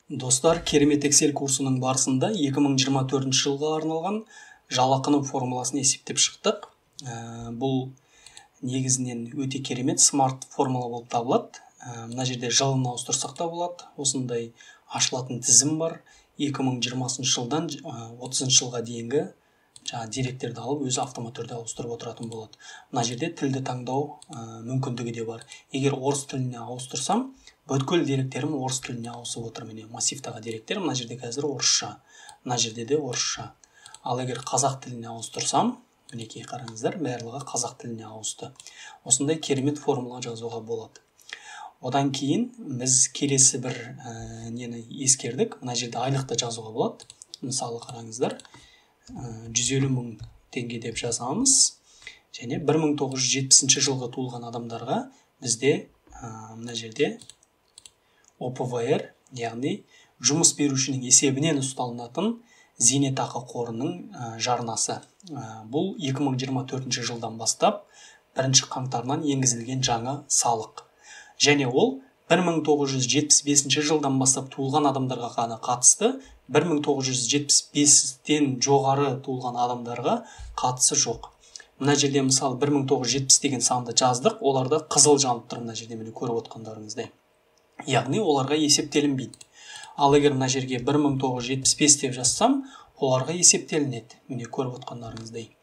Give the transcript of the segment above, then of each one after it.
Достар, керемет Excel курсының барысында 2024 жылға арналған жалақының формуласын есептеп шықтық. Бұл негізінен өте керемет смарт формула болып табылады. Мына жерде жылын ауыстырсақ та болады. Осындай ашылатын тізім бар. 2020 жылдан 30 жылға дейінгі жаңа деректерді алып, өзі автомат түрде ауыстырып отыратын болады. Мына жерде тілді таңдау мүмкіндігі де бар. Егер орыс тіліне ауыстырсам, бүткіл деректерім орыс тіліне ауысып отыр. Міне, массивтағы деректер мына жерде қазір орысша, мына жерде де орысша. Ал егер қазақ тіліне ауыстырсам, мінекей, қараңыздар, барлығы қазақ тіліне ауысты. Осындай керемет формула жазуға болады. Одан кейін біз келесі бір нені ескердік. Мына жерде айлықты жазуға болады. Мысалы, қараңыздар, 150 мың теңге деп жазамыз. Және 1970 жылғы туылған адамдарға бізде мына жерде ОПВР, яғни жұмыс берушінің есебінен ұсталынатын зейнетақы қорының жарнасы. Бұл 2024 жылдан бастап 1 қаңтарынан енгізілген жаңа салық. Және ол 1975 жылдан бастап туылған адамдарға ғана қатысты, 1975-тен жоғары туылған адамдарға қатысы жоқ. Мына жерде, мысалы, 1970 деген санды жаздық, оларда қызыл жанып тұр мына жерде, міне, көріп отқандарыңыздай. Яғни оларға есептелінбейді. Ал егер мына жерге 1975 деп жазсам, оларға есептелінеді. Міне, көріп отқандарыңыздай.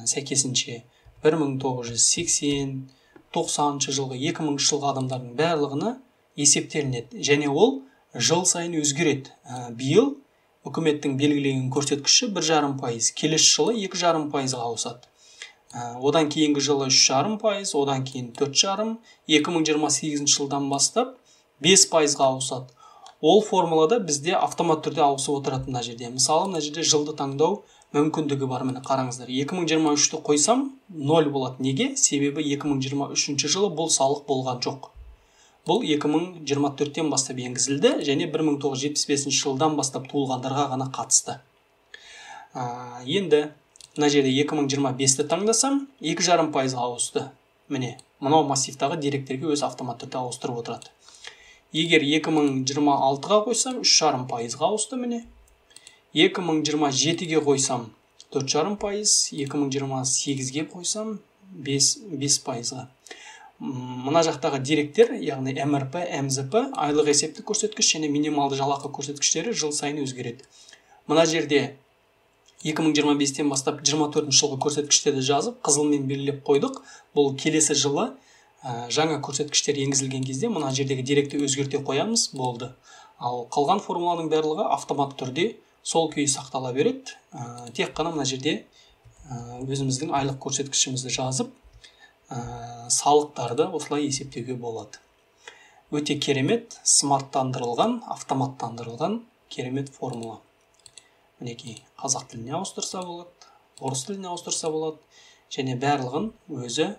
Сәйкесінше 1980, 90 жылғы, 2000 жылғы адамдардың барлығына есептелінеді. Және ол жыл сайын өзгереді. Биыл үкіметтің белгілеген көрсеткіші 1,5%, келесі жылы 2,5%-ға ауысады. Одан кейінгі жылы 3,5%, одан кейін 4,5, 2028 жылдан бастап 5%-ға ауысады. Ол формулада бізде автомат түрде ауысып отырады мына жерде. Мысалы, мына жерде жылды таңдау мүмкіндігі бар. Міне, қараңыздар, 2023-ті қойсам 0 болады. Неге? Себебі 2023 жылы бұл салық болған жоқ. Бұл 2024-тен бастап енгізілді және 1975 жылдан бастап туылғандарға ғана қатысты. Енді мына жерде 2025-ті таңдасам, 2,5%-ға ауысты. Міне, мынау массивтағы деректерге өзі автомат түрде ауыстырып отырады. Егер 2026-ға қойсам, 3,5%-ға ауысты, міне. 2027-ге қойсам, 4,5%, 2028-ге қойсам, 5%-ға. Мына жақтағы деректер, яғни МРП, МЗП, айлық есептік көрсеткіш және минималды жалақы көрсеткіштері жыл сайын өзгереді. Мына жерде 2025-тен бастап 24 жылғы көрсеткіштерді жазып, қызылмен белгілеп қойдық. Бұл келесі жылы жаңа көрсеткіштер енгізілген кезде мына жердегі деректі өзгерте қоямыз, болды. Ал қалған формуланың барлығы автомат түрде сол күйі сақтала береді. Тек қана мына жерде өзіміздің айлық көрсеткішімізді жазып, салықтарды осылай есептеуге болады. Өте керемет, смарттандырылған, автоматтандырылған керемет формула. Мінекей, қазақ тіліне ауыстырса болады, орыс тіліне ауыстырса болады және барлығын өзі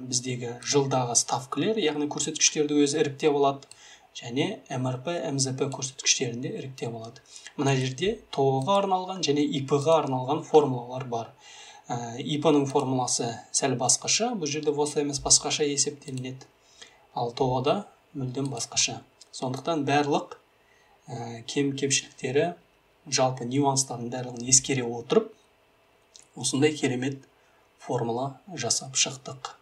біздегі жылдағы ставкілер, яғни көрсеткіштерді өзі іріктеп алады және МРП, МЗП көрсеткіштерін де іріктеп алады. Мына жерде ТОО-ға арналған және ИП-ға арналған формулалар бар. ИП-ның формуласы сәл басқаша, бұл жерде ВОС емес, басқаша есептелінеді. Ал ТОО-да мүлдем басқаша. Сондықтан барлық кем-кемшіліктері, жалпы нюанстардың барлығын ескере отырып, осындай керемет формула жасап шықтық.